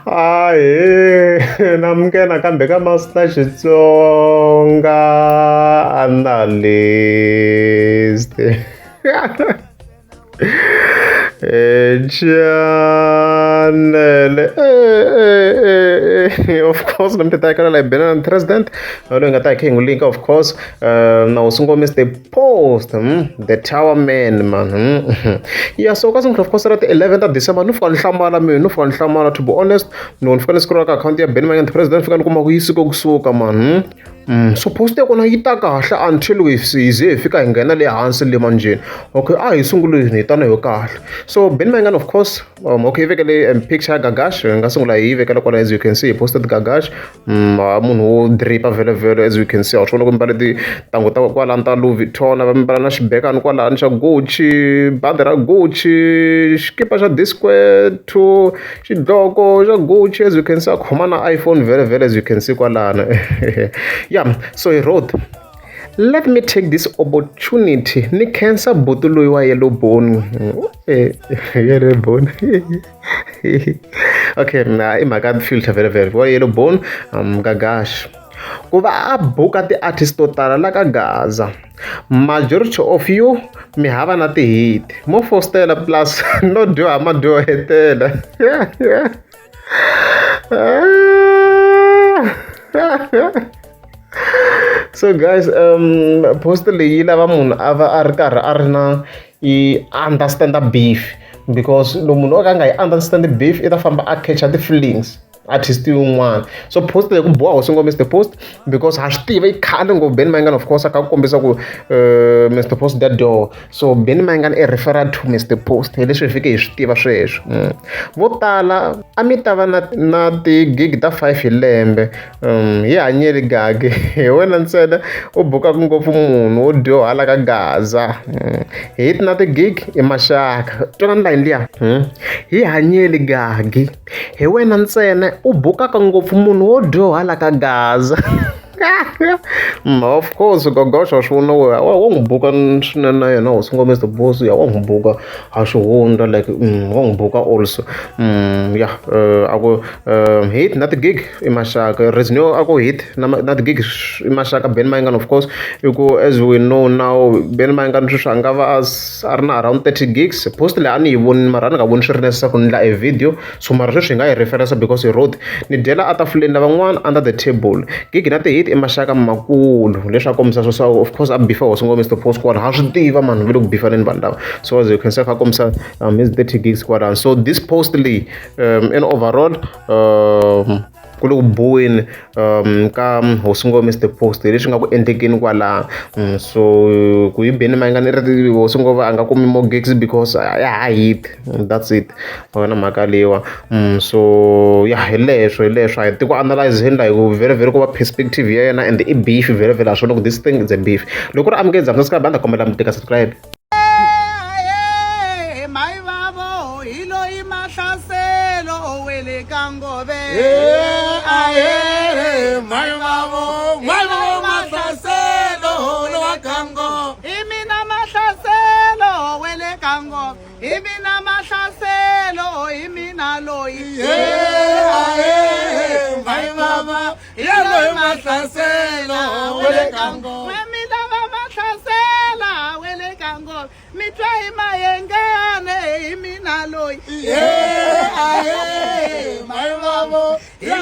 Ahee namukela nakambe ka Master Xitsonga Analyst chanele of course na mi ta la Benana President loyi nga ta hi kha hi n'wi linka of course na hosi ngome the post the tower man man yeah so ka of course ra ti 11 ta December ni fika ni hlamala mina ni fika ni hlamala to be honest ni fika ni scroll ka account ya Benny Mayengani President fika ni kuma ku yi suke kusuka man So post ya kona yi ta kahle until hi ze hi fika hi nghena le hansi le manjheni okay a hi sunguleni hi tana hi kahle so Benny Mayengani of course okay yi vekele picture ya Gagash hi nga sungula hi yi vekela kwala as you can see he posted Gagash munhu wo dripa vhele as you can see a swi vona ku mbale tintangu ta kwalano ta Louis Vuitton va mbala na xibekani kwalano xa Gucci bandi ra Gucci xikipa xa D-square two xidloko xa Gucci as you can see a khoma na iPhone vhele vhele as you can see kwalano yeah so he wrote let me take this opportunity ni khensa buti loyi wa yellow bone yellow bone okay na i mhaka filter vhele vhele wa yellow bone Gagash ku va a buka ti-artist to tala la ka Gaza majority of you mi hava na ti-hit mo fostela plus no dyoha ma dyohetela so guys post leyi yi lava munhu a va a ri karhi a ri na i understand beef because loko munhu o ka a nga yi understand beef i ta famba a catch ti-feelings artist yin'wana so post leyi ku boha hosi ngoma Mr Post because ha swi tiva i khale ngopfu Benny Mayengani of course a kha ku kombisa ku Mr Post that door so Benny Mayengani i refer to Mr Post hi leswi hi fike hi swi tiva sweswo vo tala a mi ta va na na ti-gig ta 5 hi lembe hi hanyeli gagi hi wena ntsena u bukaka ngopfu munhu wo dyohala ka Gaza hit na ti-gig i maxaka twanani layini liya hi hanyeli gagi hi wena ntsena u bukaka ngopfu munhu wo dyohala ka Gaza of course Gagash wa swi vona wa n'wi buka swinene na yena hosi ngoma Mr Boss ya wa n'wi buka ha swi hundza like wa n'wi buka also yeah a ku hit na ti-gig i maxaka reason yo a ku hit na na ti-gig i maxaka Benny Mayengani of course i ku as we know now Benny Mayengani sweswi a nga va a ri na around 30 gigs post leyi a ni yi voni mara a ni nga voni swi ri necessary ku ni endla a video so mara sweswi hi nga yi reference because he wrote ni dyela a tafuleni lavan'wana under the table gig na ti-hit i maxaka makulu leswi a kombisa swo so of course a bifa hosi ngoma Mr Post kwala ha swi tiva vanhu va le ku bifaneni vanhu lava so as you can see a kombisa his 30 gigs kwalano so this post leyi in overall ku le ku buweni ka hosi ngoma Mr Post hi leswi nga ku endlekeni kwalaha so ku hi Benny Mayengani i ri hosi ngoma a nga kumi more gigs because ya ha hit that's it yona mhaka leyiwa so ya hi leswo hi leswo a hi ti ku analyze hi ku very very ku va perspective ya yena and i beef very very ha swona ku this thing is a beef loko ri amukeli subscribe a ni ta kombela mi tika subscribe Hi mina Mahlaselo hi mina loyi Mahlaselo wa le ka ngoma we mina va Mahlasela we le ka ngoma mi twa hi Mayengane hi mina loyi Hi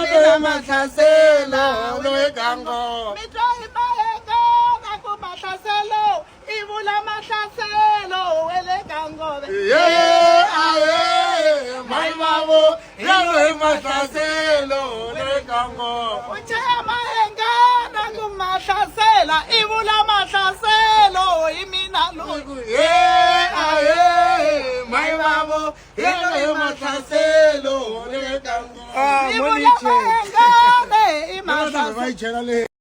mina Mahlasela wa le ka ngoma mi twa hi Mayengane ku Mahlaselo i vula Mahlaselo we le ka ngove Mahlaselo wa le ka ngoma u chaya Mayengana ku Mahlasela i vula Mahlaselo hi mina loyi Mahlaselo wa le ka ngoma i vula Mayengane i Mahlaselo